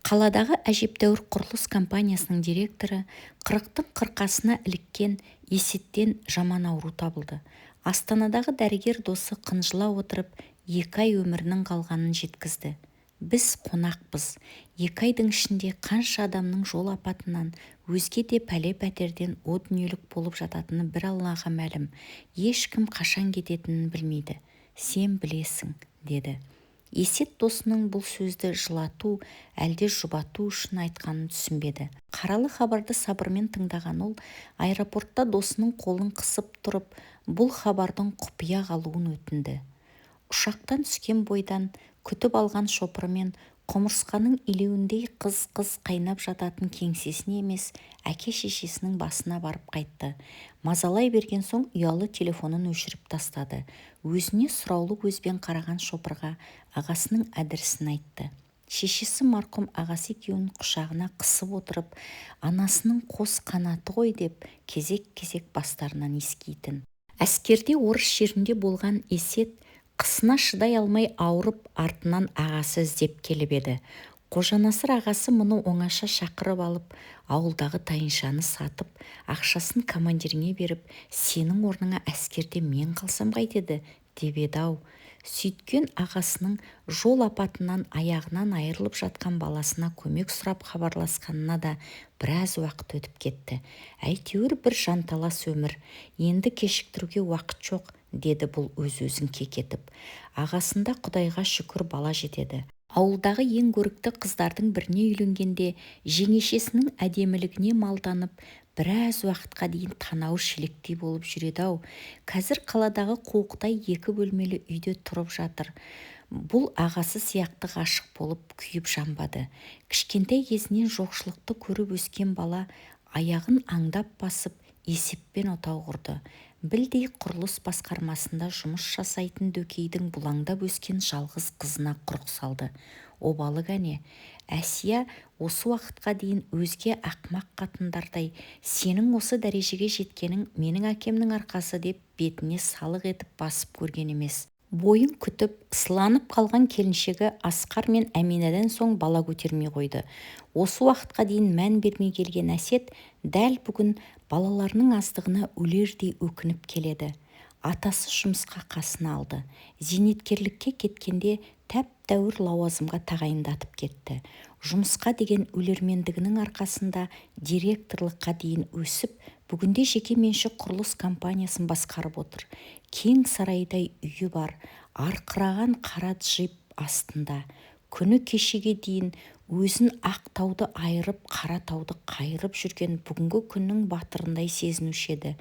Қаладағы әжептәуір құрылыс компаниясының директоры, 40-тың қырқасына іліккен Есеттен жаман ауру табылды. Астанадағы дәрігер досы қынжыла отырып, 2 ай өмірінің қалғанын жеткізді. Біз қонақпыз. 2 айдың ішінде қанша адамның жол апатынан, өзге де пәле-пәтерден о дүниелік болып жататыны бір Аллаға мәлім. Ешкім қашан кететінін білмейді. Сен білесің, деді. Есет досының бұл сөзді жылату, әлде жұбату үшін айтқанын түсінбеді. Қаралы хабарды сабырмен тыңдаған ол аэропортта досының қолын қысып тұрып, бұл хабардың құпия қалуын өтінді. Ұшақтан түскен бойдан күтіп алған шопырымен құмырсқаның илеуіндей қыз-қыз қайнап жататын кеңсесіне емес, әке-шешесінің басына барып қайтты. Мазалай берген соң ұялы телефонын өшіріп тастады. Өзіне сұраулы көзбен қараған шопырға ағасының әдірісін айтты. Шешесі марқұм ағасы екеуін құшағына қысып отырып, анасының қос қанаты ғой деп кезек-кезек бастарынан иіскейтін. Әскерде орыс жерінде болған Есет қысына шыдай алмай ауырып, артынан ағасы іздеп келіп еді. Қожанасыр ағасы мұны оңаша шақырып алып, ауылдағы тайыншаны сатып, ақшасын командиріңе беріп, сенің орныңа әскерде мен қалсам қайтеді деп еді-ау. Сөйткен ағасының жол апатынан аяғынан айырылып жатқан баласына көмек сұрап хабарласқанына да біраз уақыт өтіп кетті. Әйтеуір бір жанталас өмір. Енді кешіктіруге уақыт жоқ, деді бұл өз-өзін кекетіп. Ағасында, құдайға шүкір, бала жетеді. Ауылдағы ең көрікті қыздардың біріне үйленгенде жеңешесінің әдемілігіне малданып, біраз уақытқа дейін танауы шелектей болып жүреді-ау. Қазір қаладағы қуықтай екі бөлмелі үйде тұрып жатыр. Бұл ағасы сияқты ғашық болып күйіп-жанбады. Кішкентай кезінен жоқшылықты көріп өскен бала аяғын аңдап басып, есеппен отау құрды. Білдей құрылыс басқармасында жұмыс жасайтын Дөкейдің бұлаңдап өскен жалғыз қызына құрық салды. Обалы кәне, Әсия осы уақытқа дейін өзге ақымақ қатындардай сенің осы дәрежеге жеткенің менің әкемнің арқасы деп бетіне салық етіп басып көрген емес. Бойын күтіп, сыланып қалған келіншегі Асқар мен Әминадан соң бала көтермей қойды. Осы уақытқа дейін мән бермей келген Әсет дәл бүгін балаларының аздығына өлердей өкініп келеді. Атасы жұмысқа қасына алды. Зейнеткерлікке кеткенде тәп-тәуір лауазымға тағайындатып кетті. Жұмысқа деген өлермендігінің арқасында директорлыққа дейін өсіп, бүгінде жеке меншік құрылыс компаниясын басқарып отыр. Кең сарайдай үйі бар, арқыраған қара джип астында. Күні кешеге дейін өзін ақ тауды айырып, қара тауды қайырып жүрген бүгінгі күннің батырындай сезінуші еді.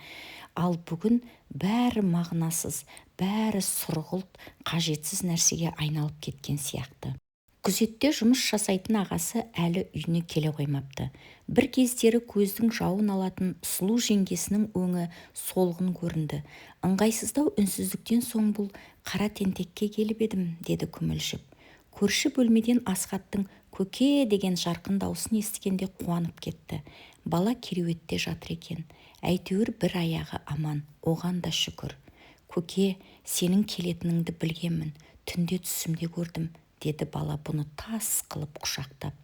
Ал бүгін бәрі мағынасыз, бәрі сұрғылт, қажетсіз нәрсеге айналып кеткен сияқты. Күзетте жұмыс жасайтын ағасы әлі үйіне келе қоймапты. Бір кездері көздің жауын алатын сұлу жеңгесінің өңі солғын көрінді. Ыңғайсыздау үнсіздіктен соң бұл қара тентекке келіп едім, деді күмілжіп. Көрші бөлмеден Асхаттың «Көке!» деген жарқын даусын естігенде қуанып кетті. Бала кереуетте жатыр екен. Әйтеуір бір аяғы аман, оған да шүкір. Көке, сенің келетініңді білгенмін, түнде түсімде көрдім, деді бала бұны тас қылып құшақтап.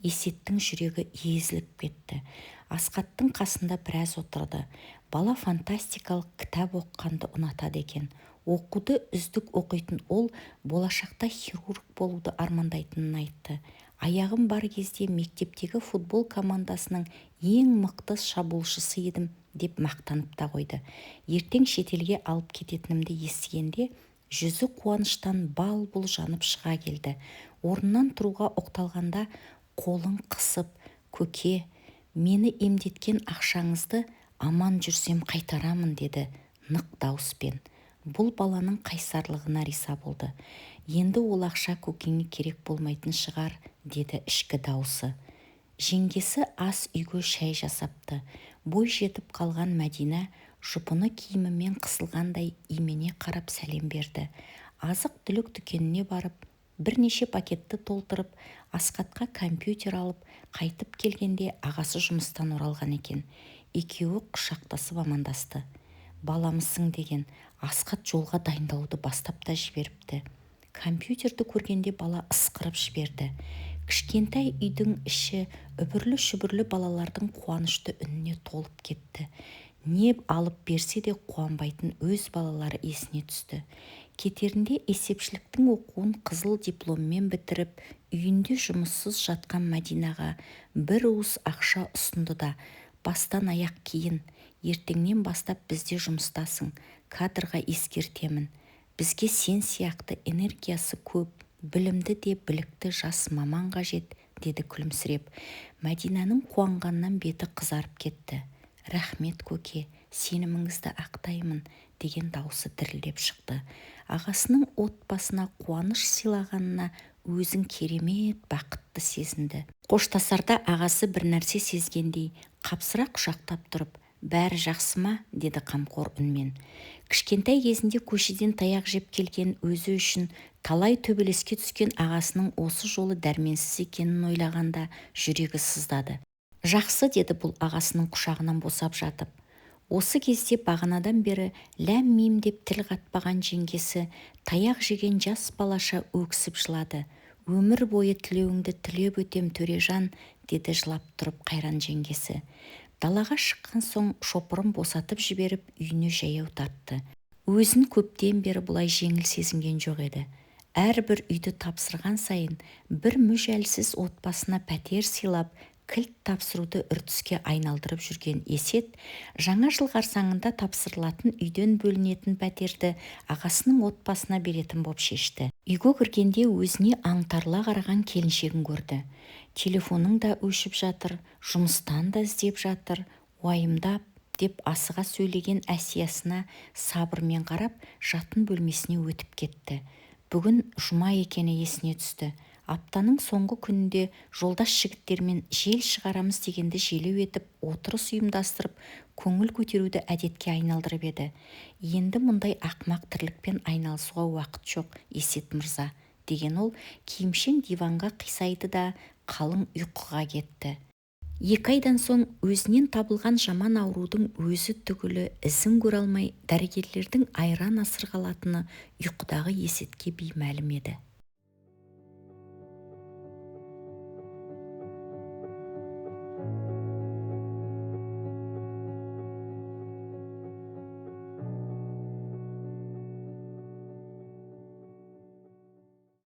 Есеттің жүрегі езіліп кетті. Асхаттың қасында біраз отырды. Бала фантастикалық кітап оқығанды ұнатады екен. Оқуды үздік оқитын ол болашақта хирург болуды армандайтынын айтты. Аяғым бар кезде мектептегі футбол командасының ең мықты шабуылшысы едім деп мақтанып та қойды. Ертең шетелге алып кететінімді естігенде жүзі қуаныштан бал-бұл жанып шыға келді. Орнынан тұруға оқталғанда қолын қысып, «Көке, мені емдеткен ақшаңызды аман жүрсем қайтарамын», деді нық дауыспен. Бұл баланың қайсарлығына риза болды. Енді ол ақша көкеңе керек болмайтын шығар, деді ішкі даусы. Жеңгесі ас үйге шай жасапты. Бой жетіп қалған Мәдина жұпыны киімімен қысылғандай имене қарап сәлем берді. Азық-түлік дүкеніне барып, бірнеше пакетті толтырып, Асхатқа компьютер алып, қайтып келгенде ағасы жұмыстан оралған екен. Екеуі құшақтасып амандасты. Баламысың деген, Асхат жолға дайындалуды бастап та жіберіпті. Компьютерді көргенде бала ысқырып жіберді. Кішкентай үйдің іші үбірлі-шүбірлі балалардың қуанышты үніне толып кетті. Не алып берсе де қуанбайтын өз балалары есіне түсті. Кетерінде есепшіліктің оқуын қызыл дипломмен бітіріп, үйінде жұмыссыз жатқан Мәдинаға бір уыс ақша ұсынды да, бастан-аяқ киін, ертеңнен бастап бізде жұмыстасың, кадрға ескертемін. Бізге сен сияқты энергиясы көп, білімді де білікті жас маман қажет, деді күлімсіреп. Мәдинаның қуанғаннан беті қызарып кетті. Рахмет, көке, сеніміңізді ақтаймын, деген даусы дірілдеп шықты. Ағасының отбасына қуаныш сыйлағанына өзін керемет бақытты сезінді. Қоштасарда ағасы бір нәрсе сезгендей қапсыра құшақтап тұрып, бәрі жақсы ма, деді қамқор үнмен. Кішкентай кезінде көшеден таяқ жеп келген өзі үшін талай төбелеске түскен ағасының осы жолы дәрменсіз екенін ойлағанда жүрегі сыздады. Жақсы, деді бұл ағасының құшағынан босап жатып. Осы кезде бағанадан бері ләм-мим деп тіл қатпаған жеңгесі таяқ жеген жас балаша өксіп жылады. Өмір бойы тілеуіңді тілеп өтем, Төрежан, деді жылап тұрып қайран жеңгесі. Далаға шыққан соң шопырын босатып жіберіп, үйіне жаяу тартты. Өзін көптен бері бұлай жеңіл сезінген жоқ еді. Әрбір үйді тапсырған сайын бір мүжәлсіз отбасына пәтер сыйлап, кілт тапсыруды үрдіске айналдырып жүрген Есет, жаңа жыл қарсаңында тапсырылатын үйден бөлінетін пәтерді ағасының отбасына беретін боп шешті. Үйге кіргенде өзіне аңтарыла қараған келіншегін көрді. Телефоның да өшіп жатыр, жұмыстан да іздеп жатыр, уайымдап, деп асыға сөйлеген Әсиясына сабырмен қарап, жатын бөлмесіне өтіп кетті. Бүгін жұма екені есіне түсті. Аптаның соңғы күнінде жолдас жігіттермен жел шығарамыз дегенді желеу етіп, отырыс ұйымдастырып, көңіл көтеруді әдетке айналдырып еді. Енді мұндай ақмақ тірлікпен айналысуға уақыт жоқ, Есет мырза, деген ол киімшең диванға қисайды да қалың ұйқыға кетті. 2 айдан соң өзінен табылған жаман аурудың өзі түгілі ізін көре алмай, дәрігерлердің айран асырға алатыны ұйқыдағы Есетке беймәлім еді.